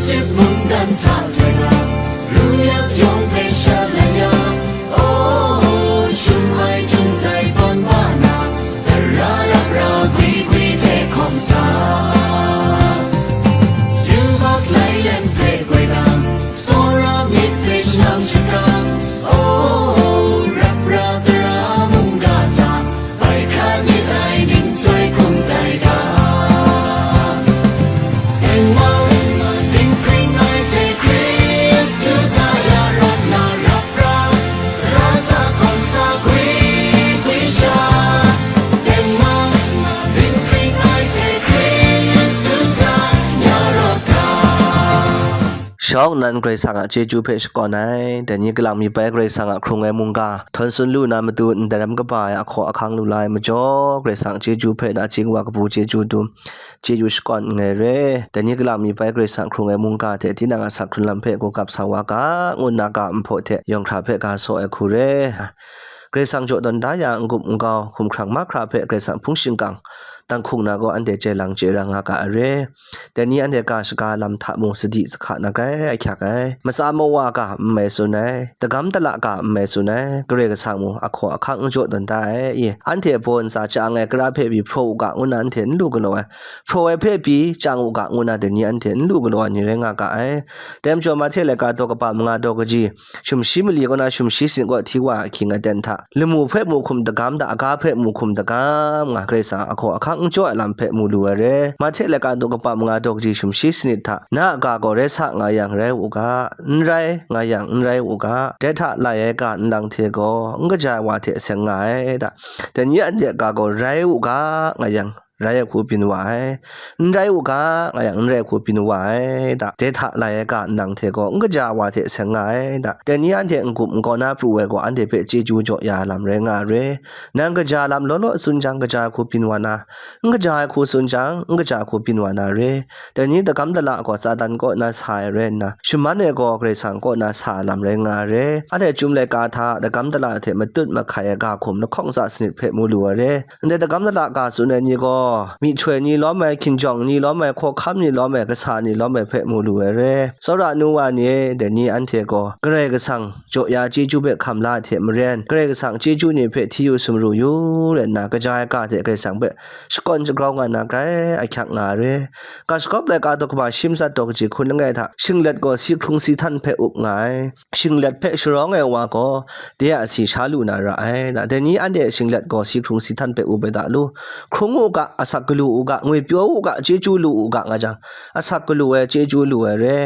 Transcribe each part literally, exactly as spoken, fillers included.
Cip mungdan hta hte ga, ru yak yawng hpe shalai ya, o, shum ai htum tai ban ba na, tara rap ra gwi gwi hte hkawm sa. Yubak lai lem hpe goi na, tsawra myit hpe shanang shakang, o, rap ra tara mungga hta, bai hkra myit ai ning chyoi hkum tai ga. Tengman, dinghpring ai hte Hkristu hta ya rawt na rap ra, tara hta hkawm sa gwi gwi sha. Tengman, dinghpring ai hte Hkristu hta ya rawt ga. Shawng nnan Karai Kasang a chyeju hpe shakawn ai, dai ni kalang mi bai Karai Kasang a hkrung ai mungga, htawn tsun lu na matu ndai ram kaba ai ahkaw ahkang lu la ai majaw, Karai Kasang chyeju hpe nachying wa kabu chyeju dum, chyeju shakawn nngai re. Dai ni kalang mi bai Karai Kasang hkrung ai mungga hte tinang a asak hkrun lam hpe gawgap sa wa ga, ngu nna ga nhpaw hte yawng hkra hpe ga saw ai hku re. Karai Kasang jaw tawn da ya n-gup n-gau, hkumhkrang mahkra hpe Karai Kasang hpung shingkang, tanghkung na gaw anhte chye lang chye ra nga ga ai re. Dai ni anhte ga shaga lam hta mung sadi sahka na grai ahkyak ai. Matsa mawa ga n mai tsun ai, dagam dala ga n mai tsun ai, Karai Kasang mung ahkaw ahkang n jaw tawn da ai. I, anhte baw ntsa chyang ai kara hpe pyi hpraw u ga, ngu na anhte n lu galaw ai. Hpraw ai hpe pyi chyang u ga, ngu na dai ni anhte n lu galaw ai ni rai nga ga ai. Dai majaw, Mahte laika daw kaba manga daw kaji, sumshi mali kaw na sumshi sanit kaw hti wa ahkying aten hta, lamu hpe mu hkum dagam da, aga hpe mu hkum dagam nga, Karai Kasang ahkaw ahkang n jaw ai lam hpe mu lu ai re. Mahte laika daw kaba manga daw kaji sumshi sanit hta, na a ga gaw rai sa nga yang rai u ga, n rai nga yang n rai u ga, dai hta lai ai ga nlang hte gaw n kaja ai wa hte seng nga ai da. Dai ni anhte a ga gaw rai u ga nga yang, rai ai hku byin wa ai, n rai u ga nga yang, n rai ai hku byin wa ai da. Dai hta lai ai ga nlang hte gaw n kaja ai wa hte seng nga ai da. Dai ni anhte n-gup n-gau na pru ai gaw, anhte hpe chyeju jaw ya ai lam rai nga ai re. Nang kaja lam law law tsun jang, kaja ai hku byin wa na, n kaja ai hku tsun jang, n kaja ai hku byin wa na re. Dai ni dagam dala gaw Satan kaw na sa ai rai nna, shaman e gaw Karai Kasang kaw na sa ai lam rai nga ai re. Anhte chyum laika hta dagam dala hte matut mahkai ai ga hkum lahkawng tsa sanit hpe mu lu ai re. Ndai dagam dala ga tsun ai ni gaw, myihtoi ni lawm ai, hkinjawng ni lawm ai, hkawhkam ni lawm ai, kasa ni lawm ai hpe mu lu ai re. Tsawra nu wa ni e, dai ni anhte gaw Karai Kasang jaw ya chyeju hpe hkam la ai hte maren, Karai Kasang chyeju ni hpe hti yu sumru yu rai nna, kaja ai ga hte Karai Kasang hpe shakawn shagrau nga na grai ahkyak nga ai re. Ga shagawp laika daw kaba shi matsat daw kaji hkun langai hta, shinglet gaw si hkrung si htan hpe up nga ai. Shinglet hpe sharawng ai wa gaw, de a si sha lu na ra ai. Dai ni anhte shinglet gaw si hkrung si htan hpe up ai da lu. Hkrung u ga, asak galu u ga, ngwipyaw u ga, chyeju lu u ga nga jang, asak galu ai, chyeju lu ai re.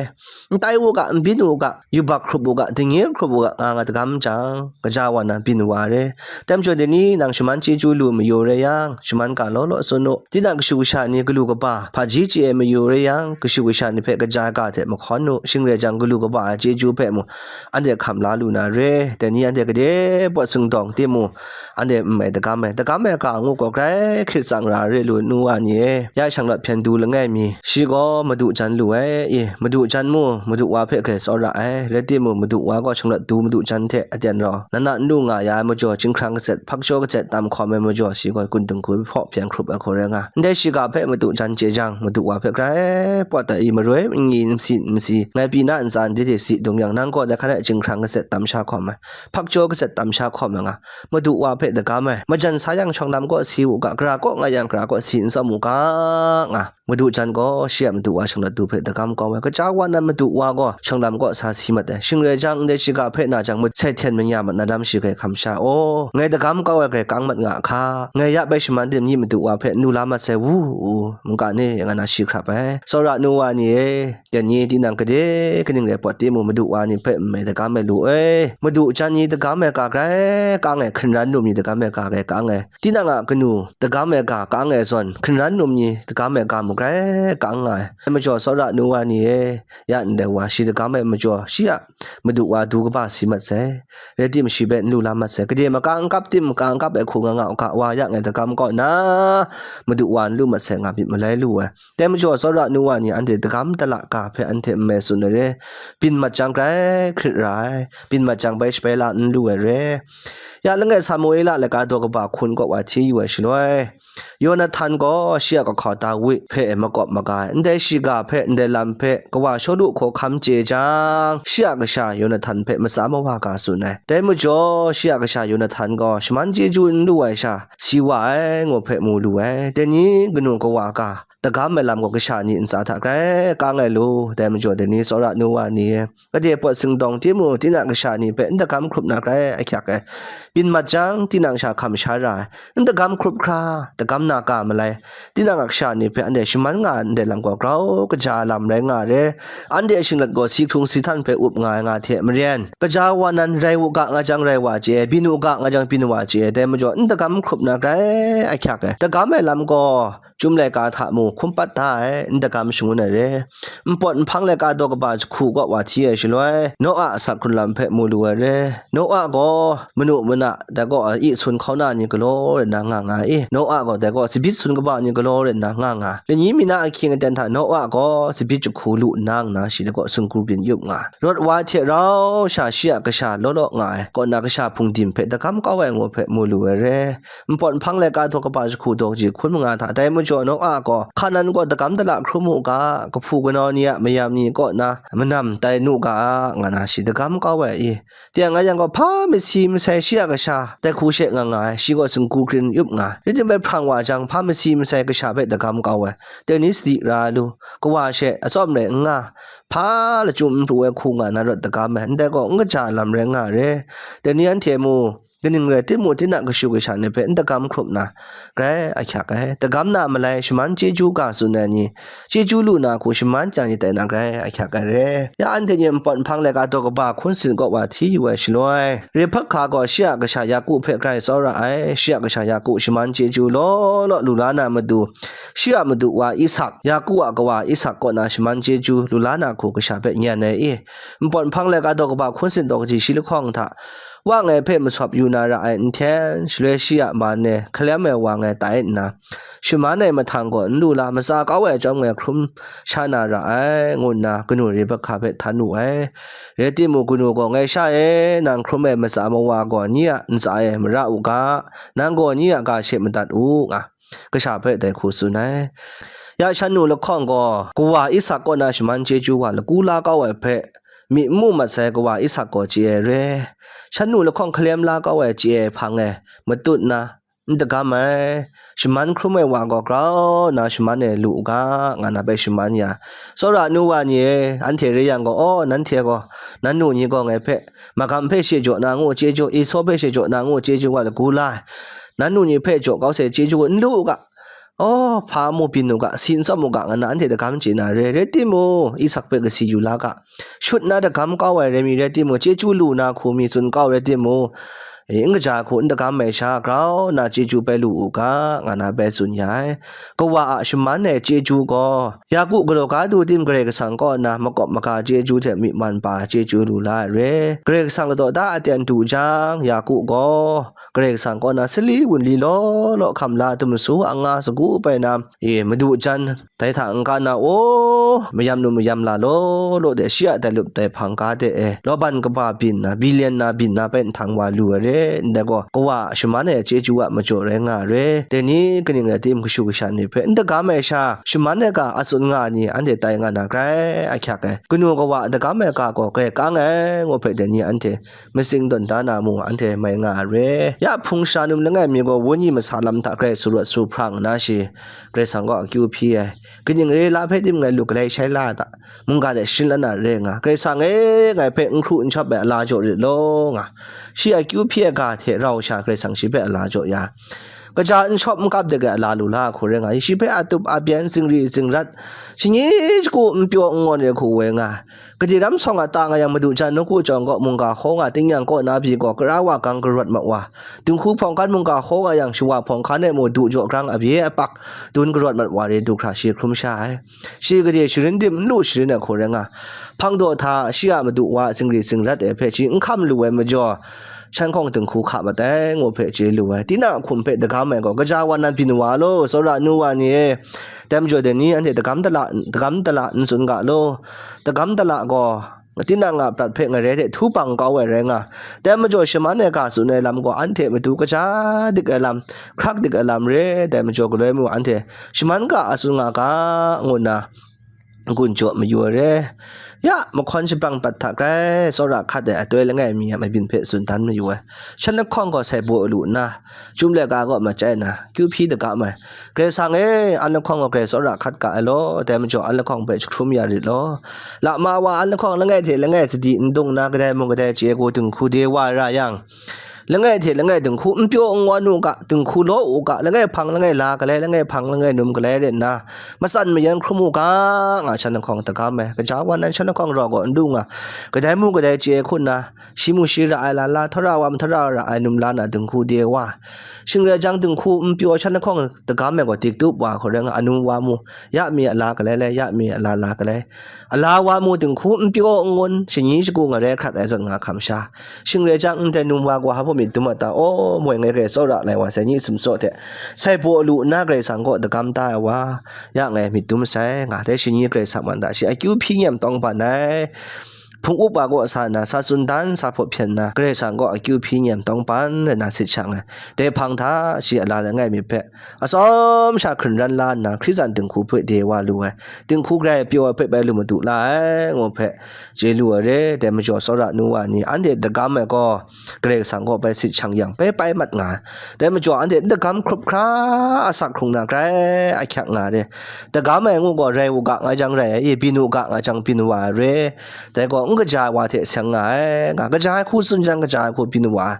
N tai u ga, n byin u ga, yubak hkrup u ga, dingye hkrup u ga nga nga dagam jang, kaja wa na byin wa ai re. Dai majaw, dai ni nang shaman chyeju lu mayu rai yang, shaman ga law law tsun u. Tinang kashu kasha ni galu kaba hpaji chye ai mayu rai yang, kashu kasha ni hpe kaja ai ga hte mahkawn u. Shing rai jang, galu kaba ai chyeju hpe mung anhte hkam la lu na re. Dai ni anhte gade pawt singdawng timung, anhte n mai dagam ai, dagam ai ga ngu gaw grai hkrit tsang ra ai re lu nu wa ni e. Ya shanglawt hpyen du langai mi, shi gaw madu jan lu ai. I, madu jan mu, madu wa hpe grai tsawra ai, rai timung, madu wa gaw shanglawt du madu jan hte aten rau, na na n lu nga ya ai majaw, chyinghkrang katset, hpakchyaw katset tam hkawm ai majaw, shi gaw kun dinghku hpaw hpyen hkrup ai hku rai nga. Ndai shiga hpe madu jan chye jang, madu wa hpe grai pawt ai, i maroi n-i, n si, n si, ngai pyi na ntsa n dide si dung yang, nang gaw dai hkan e chyinghkrang katset tam sha hkawm ai, hpakchyaw katset tam sha hkawm ai nga, madu wa hpe dagam ai, majan sa yang shawng lam kaw si u ga, gara kaw nga yang gara kaw si n tsawm u ga, nga. Madu jan gaw shi a madu wa shanglawt du hpe dagam kau ai, kaja wa na madu wa gaw shawng lam kaw sa si mat ai. Shing rai jang, ndai shiga hpe na jang, sai hten manya mat na lam shi grai hkam sha, aw, ngai dagam kau ai grai kang mat nga hka, ngai ya bai shaman tim ni madu wa hpe n lu la mat sai, wu u, mungga ni nga na shi hkrap ai. Tsawra nu wa ni e, dai ni tinang gade kaning rai pawt timung, madu wa ni hpe n mai dagam ai lu e. Madu jan ni dagam ai ga grai kang ai, hkringran num ni dagam ai ga grai kang ai. Tinang a kanu dagam ai ga kang ai zawn, hkringran num ni dagam ai ga mung grai kang nga ai. Dai majaw, tsawra nu wa ni e, ya ndai wa shi dagam ai majaw, shi a madu wa du kaba si mat sai. Rai tim, shi hpe n lu la mat sai. Gade makang n kap tim, makang n kap ai hku nga nga u ga, wa ya ngai dagam kaw na, madu wa n lu mat sai nga myit malai lu ai. Dai majaw, tsawra nu wa ni anhte dagam dala ga hpe anhte n mai tsun ai re. Byin mat jang grai hkrit ra ai, byin mat jang bai shabai la n lu ai re. Ya langai Samuela laika daw kaba hkun kaw wa hti yu ai shaloi, Yonatan gaw shi a kahkaw Dawi hpe makawp maga ai. Ndai shiga hpe, ndai lam hpe kawa Shawlu hkaw hkam chye jang, shi a kasha Yonatan hpe matsa mawa ga tsun ai. Dai majaw, shi a kasha Yonatan gaw shaman chyeju n lu ai sha, si wa ai, ngu hpe mu lu ai. Dai ni kanu kawa ga, dagam ai lam gaw kasha ni ntsa hta grai kang ai lu. Dai majaw, dai ni tsawra nu wa ni e, gade pawt singdawng timung, tinang kasha ni hpe n dagam hkrup na grai ahkyak ai. Byin mat jang, tinang sha hkam sha ra ai. N dagam hkrup hkra, dagam na ga malai. Tinang a kasha ni hpe anhte shaman nga ai ndai lam gaw grau kaja lam rai nga ai. Anhte a shinglet gaw si hkrung si htan hpe up nga ai nga hte maren, kaja wa nan rai u ga nga jang rai wa chye ai, byin u ga nga jang byin wa chye ai. Dai majaw, n dagam hkrup na grai ahkyak ai. Dagam ai lam gaw, Chyum laika hta mung hkum pat da ai, n dagam shangun ai re. Npawt nhpang laika daw kaba jahku kaw wa hti ai shaloi, Noa a asak hkrun lam hpe mu lu ai re. Noa gaw manu mana, dai gaw a i sun hkauna ni galaw rai nna nga nga ai i? Noa gaw dai gaw tsabyi sun kaba ni galaw rai nna nga nga ai? Lani mi na ahkying aten hta Noa gaw tsabyi jahku lu nna nna shi dai gaw singgu byin yup nga ai. Rawt wa hte rau sha shi a kasha law law nga ai, kaw na kasha hpung dim hpe dagam kau ai ngu hpe mu lu ai re. Npawt nhpang laika daw kaba jahku daw kaji hkun manga hta, dai majaw Noa gaw, Hkanan gaw dagam dala hkrum u ga, kahpu kanau ni a mayam ni kaw na manam tai nu ga a, nga na shi dagam kau ai i? Teng a yang gaw, hpa masi masai shi a kasha, dai hku she nga nga ai, shi gaw singgu krin yup nga ai. Rai timung bai hprang wa jang, hpa masi masai kasha hpe dagam kau ai. Dai ni sadi ra lu, kawa she atsawm rai n nga, hpa lachyum n pru ai hku nga na rawt dagam ai, ndai gaw n kaja lam rai nga re. Dai ni anhte mu, kaning rai timung, tinang kashu kasha ni hpe n dagam hkrup na, grai ahkyak ai. Dagam na malai, shaman chyeju ga tsun ai ni, chyeju lu na hku shaman chyang ni tai na, grai ahkyak ai re. Ya anhte ni npawt nhpang laika daw kaba hkun sin kaw wa hti yu ai shaloi, Rehpehka gaw shi a kasha Yaku hpe grai tsawra ai. Shi a kasha Yaku shaman chyeju law law lu la na matu, shi a madu wa Isak, Yaku a kawa Isak kaw na shaman chyeju lu la na hku kasha hpe nyan ai i? Npawt nhpang laika daw kaba hkun sin daw kaji shi lahkawng hta, wa ngai hpe masawp yu na ra ai nhten, shaloi shi a man e hkalem ai wa ngai tai nna, shaman ai mahtang gaw n lu la, matsa kau ai chyawm ngai hkrum sha na ra ai, ngu nna kanu Rehpehka hpe htan wu ai. Rai timung, kanu gaw, Ngai sha e, nang hkrum ai matsa mawa gaw ni a ntsa e mara u ga, nang gaw ni a ga she madat u, nga kasha hpe dai hku tsun ai. Ya shan nu lahkawng gaw, kawa Isak kaw na shaman chyeju wa lagu la kau ai hpe, myi n mu mat sai kawa Isak gaw chye ai re. Shan nu lahkawng hkalem la kau ai chye ai hpang e matut nna, n dagam ai, shaman hkrum ai wa gaw grau nna shaman e lu u ga, nga na bai shaman ya, tsawra nu wa ni e, anhte re yang gaw, aw, nanhte gaw, nan nu ni gaw ngai hpe, magam hpe she jaw na ngu chyeju, Esau hpe she jaw na ngu chyeju wa lagu la ai, nan nu ni hpe jaw kau sai chyeju n lu u ga, aw, hpa mu byin u ga, si n tsawm u ga, nga na anhte dagam chye na re. Rai timung, Isak hpe kasi yu la ga, shut na dagam kau ai rai mi rai timung, chyeju lu na hku mi tsun kau rai timung, e, n kaja hku n dagam ai sha, grau nna chyeju bai lu u ga, nga na bai tsun ya ai. Kawa a shaman ai chyeju gaw, Yaku galaw ga du tim Karai Kasang kaw na makawp maga chyeju hte myi man pa chyeju lu la ai re. Karai Kasang ladaw da aten du jang, Yaku gaw Karai Kasang kaw na sali wunli law law hkam la dum su anga sagu bai na, e, madu jan, dai hta n-ga na, aw, mayam nu mayam la law law de, shi a dai lup dai hpang ga de e, Laban kaba byin na, Bilyen na byin na hpe nhtang wa lu ai re. Ndai gaw, kawa shaman ai chyeju a majaw rai nga ai re. Dai ni kaning rai tim, kashu kasha ni hpe n dagam ai sha, shaman ai ga a tsun nga ai ni anhte tai nga na grai ahkyak ai. Kanu kawa a dagam ai ga gaw grai kang ai, ngu hpe dai ni anhte matsing tawn da na mung anhte mai nga ai re. Ya hpung sha num langai mi gaw, wenyi masa lam hta grai su rawt su hprang nna shi, Karai Kasang gaw akyu hpyi ai. Kaning re la hpe tim ngai lu galai shai la ai ta? Mungga de sharin la na re nga. Karai Kasang e, ngai hpe n hkru n shawp ai a la jaw rit law, nga. Shi akyu hpyi ai ga hte rau sha Karai Kasang shi hpe a la jaw ya, kaja n shawp n kap de ai a la lu la hku rai nga. Shi hpe a tup a byen, zingri zingrat, shani shagu n pyaw n ngawn ai hku woi nga. Gade ram sawng a ta nga yang, madu jan nawku jawng gaw mungga hkaw nga, tingnyang kaw na pyi gaw kara wa gang karawt mat wa, dinghku hpawng hkan mungga hkaw nga yang, shawa hpawng hkan e mu du jaw grang abye apak dun karawt mat wa re du hkra shi hkrum sha ai. Shi gade sharin dim n lu sharin ai hku rai nga. Hpang daw hta shi a madu wa a zingri zingrat e hpe shi n hkam lu ai majaw, shan hkawng dinghku hka mat ai, ngu hpe chye lu ai. Tinang a hkum hpe dagam ai gaw, kaja wa nan byin wa law, tsawra nu wa ni e. Dai majaw dai ni anhte dagam dala, dagam dala n tsun ga law. Dagam dala gaw, tinang a prat hpe ngarai hte htu bang kau ai rai nga. Dai majaw, shaman ai ga tsun ai lam gaw anhte matu kaja dik ai lam, hkrak dik ai lam re, dai majaw galoi mung anhte shaman ga a tsun nga ga, ngu nna n-gun jaw mayu ai re. Ya, mahkawn shabrang pat hta grai tsawra hkat ai atoi langai mi a mabyin hpe tsun dan mayu ai. Shan lahkawng gaw sai baw lu nna, chyum laika kaw machyi na, kyu hpyi dagam ai. Karai Kasang e, an lahkawng gaw grai tsawra hkat ga ai law, dai majaw an lahkawng hpe jahkrum ya rit law. Lama wa an lahkawng langai hte langai sadi n dung na, kadai mung kadai chye hku dinghku de wa ra yang, langai hte langai dinghku n pyaw n ngawn u ga, dinghku law u ga, langai hpang langai la galai, langai hpang langai num galai rai nna, matsan mayan hkrum u ga, nga shan lahkawng dagam ai. Kaja wa nan shan lahkawng raw gaw n du nga, kadai mung kadai chye hku nna, shi mu shi ra ai la la, htawra wa mahtawra ra ai num la na dinghku de wa. Shing rai jang, dinghku n pyaw shan lahkawng dagam ai gaw, dik tup wa hku rai nga, anu wa mu, ya mi a la galai lai, ya mi a la la galai. A la wa mu dinghku n pyaw n ngun, shanyi shagu ngarai hkrat ai zawn nga hkam sha. Shing rai jang, ndai num wa gaw hpa myit dum a ta? Aw, moi ngai grai tsawra lai wa sai, nyi sumtsaw hte sai baw lu nna Karai Kasang kaw dagam da ai wa, ya ngai myit dum sai, nga dai shani Karai Kasang man da shi akyu hpyi nyem tawng ban ai. Hpung up wa kaw sa nna, sa tsun dan, sa hpawt hpyen nna, Karai Kasang kaw akyu hpyi nyem tawng ban rai nna sit shang ai. Dai hpang hta shi a la langai mi hpe atsawm sha hkren ran la nna, Hkristu dinghku hpe de wa lu ai, dinghku grai pyaw ai hpe bai lu madu la ai, ngu hpe chye lu ai re. Dai majaw, tsawra nu wa ni, anhte dagam ai gaw Karai Kasang kaw bai sit shang yang, bai pai mat nga ai. Dai majaw, anhte dagam hkrup hkra asak hkrung na grai ahkyak nga ai re. Dagam ai ngu gaw, rai u ga nga jang rai ai, byin u ga nga jang byin wa ai re. Dai gaw, n kaja ai wa hte seng nga ai, nga kaja ai hku tsun jang, kaja ai hku byin wa ai.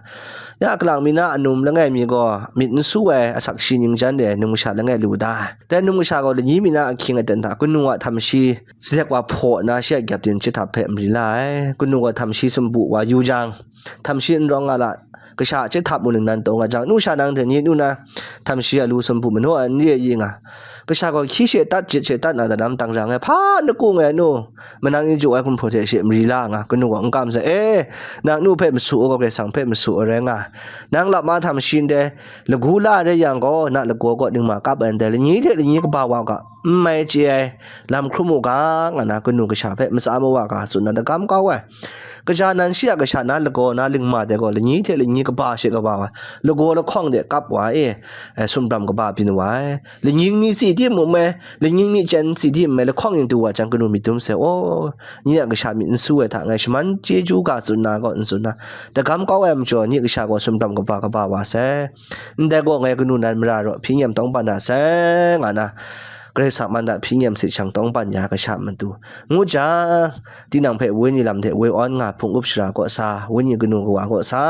Ya kalang mi na a num langai mi gaw, myit n su ai asak shi ning jan re ai num kasha langai lu da ai. Dai num kasha gaw, lanyi mi na ahkying aten hta kanu a htam shi sadek wa hpaw nna, shi a gyap den chyahta hpe mari la ai. Kanu gaw htam shi sumpu wa yu jang, htam shi n rawng nga la, kasha chyahta mu ningnan taw nga jang, nu sha nang hte ni nu na htam shi a lu sumpu manaw ai n re ai nga. Kasha gaw hkyi she tat, jit she tat na, daram dang ra ai, hpa n ku ai nu, manang ni jaw ai hkum hpraw hte she mari la nga, kanu gaw n kam sai, e, nang nu hpe masu u gaw, Karai Kasang hpe masu ai rai nga, nang lama htam shi ndai lagu la ai rai yang gaw, na lagaw kaw ningma kap ai ndai, lanyi hte lanyi kaba wa ga, n mai chye ai lam hkrum u ga, nga na, kanu kasha hpe matsa mawa ga tsun na dagam kau ai. Kaja nan shi a kasha na lagaw na lingma dai gaw, lanyi hte lanyi kaba she kaba wa, lagaw lahkawng de kap wa e, e, sumram kaba byin wa ai. Lanyi ni tsi tim u mai, lanyi ni chyen tsi tim mai, lahkawng ning du wa jang, kanu myit dum sai, aw, nye a kasha myit n su ai hta, ngai shaman chyeju ga tsun na gaw n tsun na, dagam kau ai majaw, nye kasha gaw sumram kaba kaba wa sai. Ndai gaw, ngai kanu nan mara raw hpyi nyem tawng ban na sai, nga na, Karai Kasang man da hpyi nyem sit shang tawng ban ya kasha matu, ngu jang, tinang hpe wenyi lam hte woi awn nga, hpung up shara kaw sa, wenyi kanu kawa kaw sa,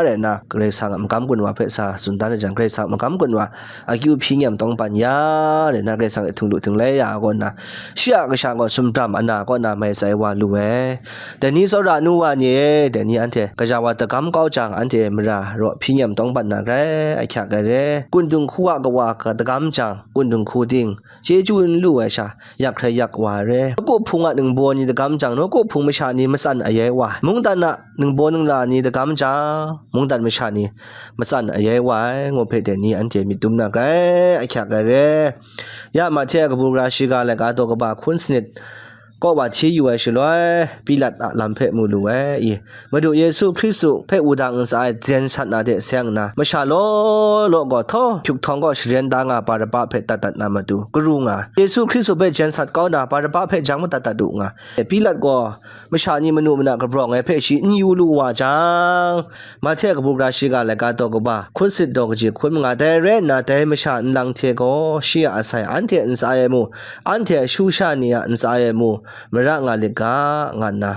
rai nna, Karai Kasang a magam gun wa hpe sa tsun dan ai jang, Karai Kasang a magam gun wa akyu hpyi nyem tawng ban ya, rai nna, Karai Kasang hte htinglu htinglai ya ai kaw nna, shi a kasha gaw sumram ana kaw na mai tsai wa lu ai. Dai ni tsawra nu wa ni e, dai ni anhte kaja wa dagam kau jang, anhte mara raw hpyi nyem tawng ban na grai ahkyak ai re. Kun dinghku a kawa ka dagam jang, kun dinghku ting chyeju n lu ai sha, yak hkrai yak wa ai re. Nawku hpung a ningbaw ni dagam jang, nawku hpung masha ni matsan ayai wa ai. Mungdan a ningbaw ningla ni dagam jang, mungdan masha ni matsan ayai wa ai, ngu hpe dai ni anhte myit dum na grai ahkyak ai re. Ya Mahte a kabu gara shiga laika daw kaba hkun sanit kaw wa hti yu ai shaloi, Pilat a lam hpe mu lu ai, i, Madu Yesu Hkristu hpe wudang ntsa e jen sat na de seng nna, masha law law gaw htaw hpyuk htawng gaw sharen da nga Baraba hpe dat dat na matu, karu nga ai. Yesu Hkristu hpe jen sat kau na Baraba hpe jang madat dat u nga ai. Pilat gaw masha ni manu mana kabrawng ai hpe shi n yu lu wa jang, Mahte a kabu gara shiga laika daw kaba hkun sanit daw kaji hkun manga, dai rai nna, dai masha nlang hte gaw shi a asai anhte a ntsa e mu, anhte a shu sha ni a ntsa e mu, mara nga lit ga, nga nna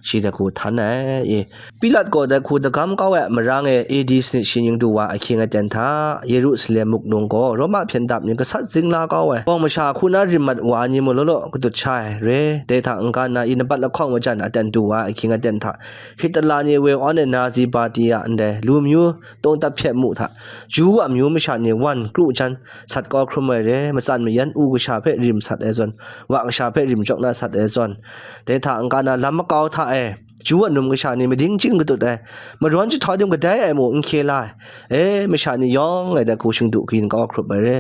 shi dai hku htan ai. E, Pilat gaw dai hku dagam kau ai a marang e, A D sanit shi ning du wa ahkying aten hta, Yerusalem muk nung gaw Roma hpyen dap ni gasat zingla kau ai, bawng masha hku na rim mat wa ai ni mung law law kadut sha ai re. Dai hta n-ga nna, i nabat lahkawng majan aten du wa ahkying aten hta, Hitala ni woi awn ai nazi party a ndai lu myu tawng tat hpyet mu hta, Ju amyu masha ni wan kru jan sat kau hkrum ai re, matsan mayan u kasha hpe rim sat ai zawn, wa kasha hpe rim chyaw na sat ai zawn, dai hta n-ga na lam makau hta e, Ju a num kasha ni mading chying katut ai, marawn jahtau dim kadai ai mu n hkye la ai. E, masha ni yawng ngai dai hku shingdu kayin kau hkrup ai re.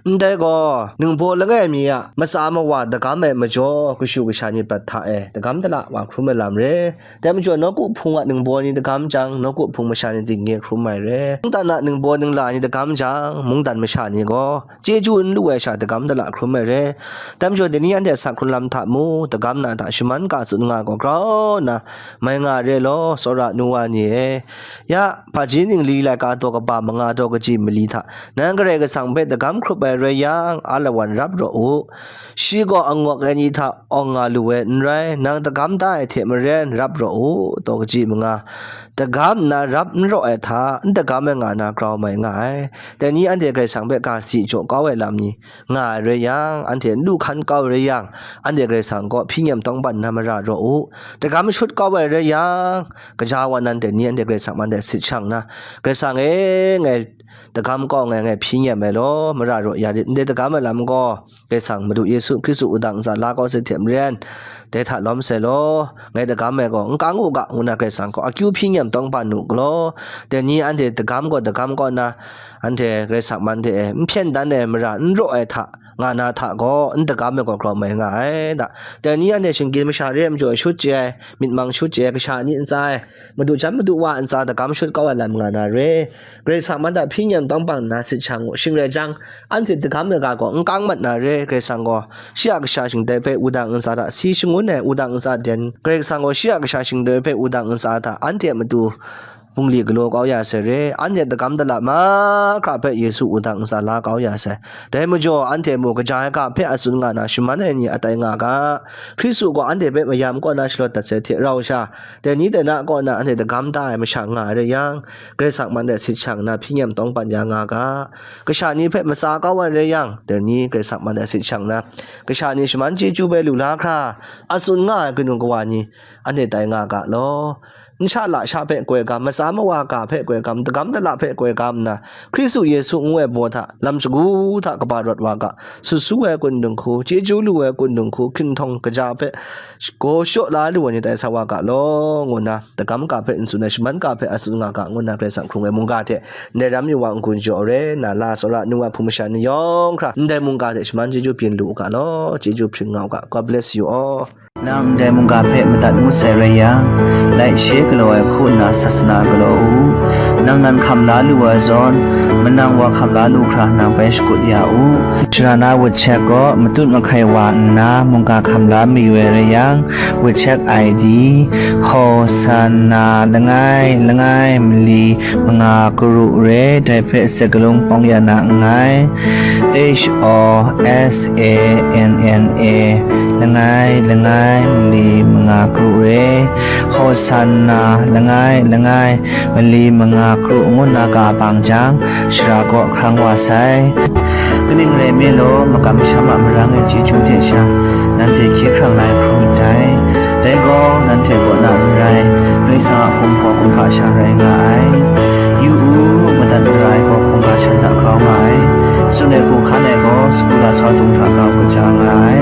Ndai gaw, ningbaw langai mi a matsa mawa dagam ai majaw, kashu kasha ni prat hta e dagam dala wa hkrum ai lam re. Dai majaw, nawku hpung a ningbaw ni dagam jang, nawku hpung masha ni dingnye hkrum ai re. Mungdan a ningbaw ningla ni dagam jang, mungdan masha ni gaw chyeju n lu ai sha dagam dala hkrum ai re. Dai majaw, dai ni anhte asak hkrun lam hta mu, dagam na hta shaman ka tsun nga gaw grau nna mai nga re law, tsawra nu wa ni e. Ya, hpaji ningli laika daw kaba manga daw kaji mali hta, nang Karai Kasang hpe dagam hkrup ai rai yang, alawan rap raw u. Shi gaw angawk ai ni hta awng nga lu ai n rai, nang dagam da ai hte maren rap raw u, daw kaji manga. Dagam nna rap n raw ai hta, n dagam ai nga na grau mai nga ai. Dai ni anhte Karai Kasang hpe ga si jaw kau ai lam ni nga ai rai yang, anhte n lu hkan kau ai rai yang, anhte Karai Kasang kaw hpyi nyem tawngban nna mara raw u. Dagam shut kau ai rai yang, kaja wa nan dai ni anhte Karai Kasang man de sit shang nna, Karai Kasang e, ngai dagam kau ngai, ngai hpyi nyem ai law, mara raw ya rit, ndai dagam ai lam gaw, Karai Kasang Madu Yesu Hkristu wudang ntsa la kau sai hte maren, dai hta lawm sai law, ngai dagam ai gaw n kang u ga, ngu na Karai Kasang gaw akyu hpyi nyem tawngban u galaw, dai ni anhte dagam gaw dagam kaw nna, anhte Karai Kasang man de e n hpyen dan ai mara n raw ai hta, nga na hta gaw, n dagam ai gaw grau mai nga ai da. Dai ni anhte shinggyim masha re ai majaw shut chye ai, myit mang shut chye ai, kasha ni ntsa e, madu jan madu wa ntsa dagam shut kau ai lam nga na re. Karai Kasang man hta hpyi nyem tawngban nna sit shang u, shing rai jang, anhte dagam ai ga gaw n kang mat na re. Karai Kasang gaw shi a kasha shingtai hpe wudang ntsa hta si shangun ai, wudang ntsa den, Karai Kasang gaw shi a kasha shingtai hpe wudang ntsa hta anhte a matu bungli galaw kau ya sai re, anhte dagam dala mahkra hpe Yesu wudang ntsa la kau ya sai. Dai majaw, anhte mung kaja ai ga hpe a tsun nga na shaman ai ni a tai nga ga. Hkristu gaw anhte hpe mayam kaw na shalawt dat sai hte rau sha, dai ni dai na kaw na anhte dagam da ai masha nga ai rai yang, Karai Kasang man de sit shang na hpyi nyem tawngban ya nga ga. Kasha ni hpe matsa kau ai rai yang, dai ni Karai Kasang man de sit shang na, kasha ni shaman chyeju bai lu la hkra, a tsun nga ai kanu kawa ni, anhte tai nga ga law. N sha lasha hpe koi gam, matsa mawa ga hpe koi gam, dagam dala hpe koi gam nna, Hkristu Yesu ngu ai baw hta, lam shagu hta kaba rawt wa ga, sut su ai kun dinghku, chyeju lu ai kun dinghku, hkinhtawng kaja hpe gaw shaw la lu ai ni tai sa wa ga law, ngu nna, dagam ga hpe n tsun ai, shaman ga hpe a tsun nga ga, ngu nna Karai Kasang hkrung ai mungga hte, ndai ram yu wa n-gun jaw re, na la tsawra nu ai hpung masha ni yawng hkra, ndai mungga hte shaman chyeju byin lu u ga law, chyeju hpring nga u ga. God bless you all. Nang ndai mungga hpe madat ngut sai rai yang, laishe galaw ai hku nna sasana galaw u. Nang nan hkam la lu ai zawn, manang wa hkam la lu hkra nang bai shakut ya u. Sara na WeChat gaw matut mahkai wa nna mungga hkam la mayu ai rai yang, WeChat I D, Hosanna langai langai mali manga karu re, dai hpe sek galung pawng ya na nngai. H O S A N N A, langai langai mali manga kru re, Hosanna langai langai mali manga kru ngu nna ka bang jang, shara kaw hkrang wa sai. Kaning rai nme law, makam masham a marang e chyeju hte sha, nanhte hkye hkrang la ai hkrum ndai. Dai gaw, nanhte kaw na n rai, Karai Kasang a hkum gaw kumhpa sha rai nga ai. Yu u, madat mara ai gaw hkungga shan hta grau nga ai. Tsun ai hku hkan ai gaw, sagu lasau dung hta grau kaja nga ai.